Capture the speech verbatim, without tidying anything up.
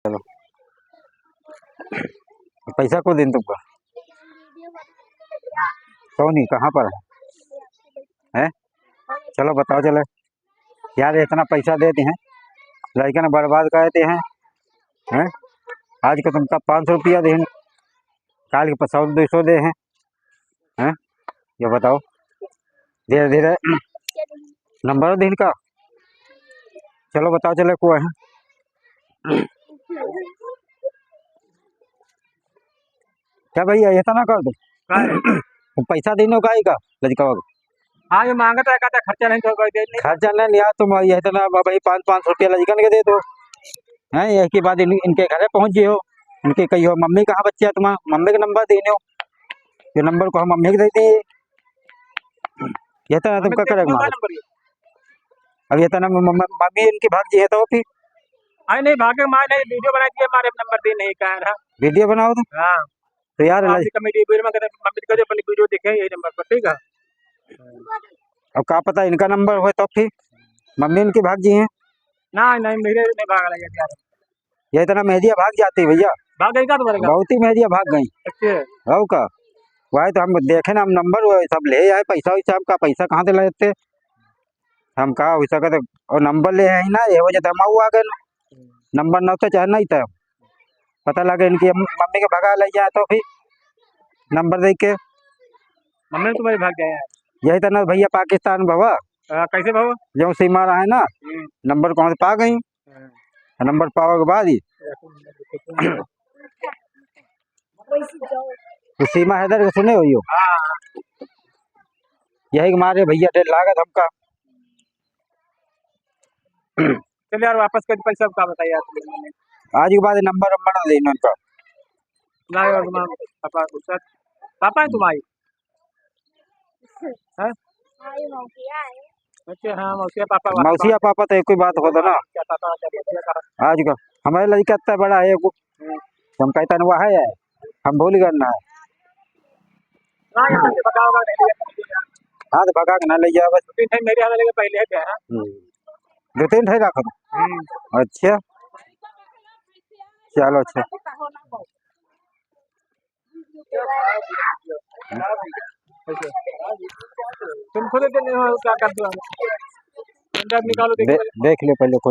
चलो, पैसा को दिन तुमका? कौन ही, कहाँ पर है? हैं? चलो, बताओ, चले। यार, इतना पैसा दे दिहे, लड़कन बर्बाद कर देहे हैं, हैं? आज का तुमका पाँच सौ रुपया देहे, काल के पचास, दो सौ देहे, हैं? ये बताओ, धीरे धीरे नंबर दे इनका। चलो, बताओ, चले को है। क्या भैया, इतना कर दो? का है? वो पैसा देने का है का, लड़का बाबू? हाँ, ये मांगत है, कहता खर्चा नहीं तो कोई दे नहीं। खर्चा नहीं लिया तुम, ये इतना भाई पाँच, पाँच सौ रुपया लड़कन के दे दो। हैं, यही के बाद इन-, इनके घरे पहुँच जियो, इनके कहियो, "मम्मी कहाँ बच्चे तुम्हारा, मम्मी का नंबर दे दो, ये नंबर को हम मम्मी के दे दिए।" ये तो हमें तुमका तेरे करेगा फोन का मार। नंबर ये। अब ये तो ना म-, म-, मम्मी इनकी भाग जी है तो फिर? अरे नहीं, भागे मार नहीं, वीडियो बना दिए, हमारे नंबर दे नहीं कह रहा। वीडियो बनाओ तो। हाँ। तो यार, हाँ, लज- अभी कमेटी वीडियो में कहते, मम्मी को अपनी वीडियो देखे यही नंबर पर, ठीक है? अब का पता इनका नंबर हो तो फिर मम्मी इनकी भाग जी हैं। नहीं, नहीं, मेरे नहीं भाग रहा है यार। ये इतना मेहदिया भाग जाती भैया। भाग गई का तुम्हारे का? बहुत ही मेहदिया भाग गई। अच्छा। हो का? वही तो हम देखे ना, हम नंबर वो सब ले आए, पैसा वैसा, हमका पैसा कहाँ से लेते? हम कहा वैसा कहते, और नंबर ले आई ना, ये वजह से हम आऊ आ गए ना। नंबर ना होता चाहे नहीं था, पता लगे इनकी हम-, मम्मी के भगा ले जाए तो फिर नंबर दे के। मम्मी तुम्हारी भाग जाए यार। यही तो ना भैया, पाकिस्तान बाबा। आ, कैसे बाबा? जो सीमा रहा है ना, हम्म। नंबर कौन से पा गई? हाँ। नंबर पावे के बाद ही। तो सीमा हैदर के सुने हो यो? हाँ। यही के मारे भैया डर लागत हमका। चल यार, वापस कर पैसा का बताइए यार। आज के बाद नंबर वंबर ना देना उनका। ला यार, तुम्हारा पापा, उसका पापा है तुम्हारी? हैं? हाँ, ये मौसिया है। अच्छा, हाँ, मौसिया पापा, वाह, मौसिया वाह। पापा तो एक ही बात होता ना। क्या पापा, क्या मौसिया का? आज का हमारे लड़का इतना बड़ा है, को-, हम्म। हम कहता ना, वह है, हम भूल गए ना। हाँ, यहाँ से भगा होगा, नहीं लिया। हाँ, तो भगा के ना ले जाओ बस। दो तीन ठे मेरे यहाँ लगे पहले है क्या? हम्म। दो तीन ठे रखो। हम्म। अच्छा, चलो, अच्छा। तुम खुद देख लो, क्या कर दो। अंदर निकालो, देखो दे-, पहले। देख ले पहले खोल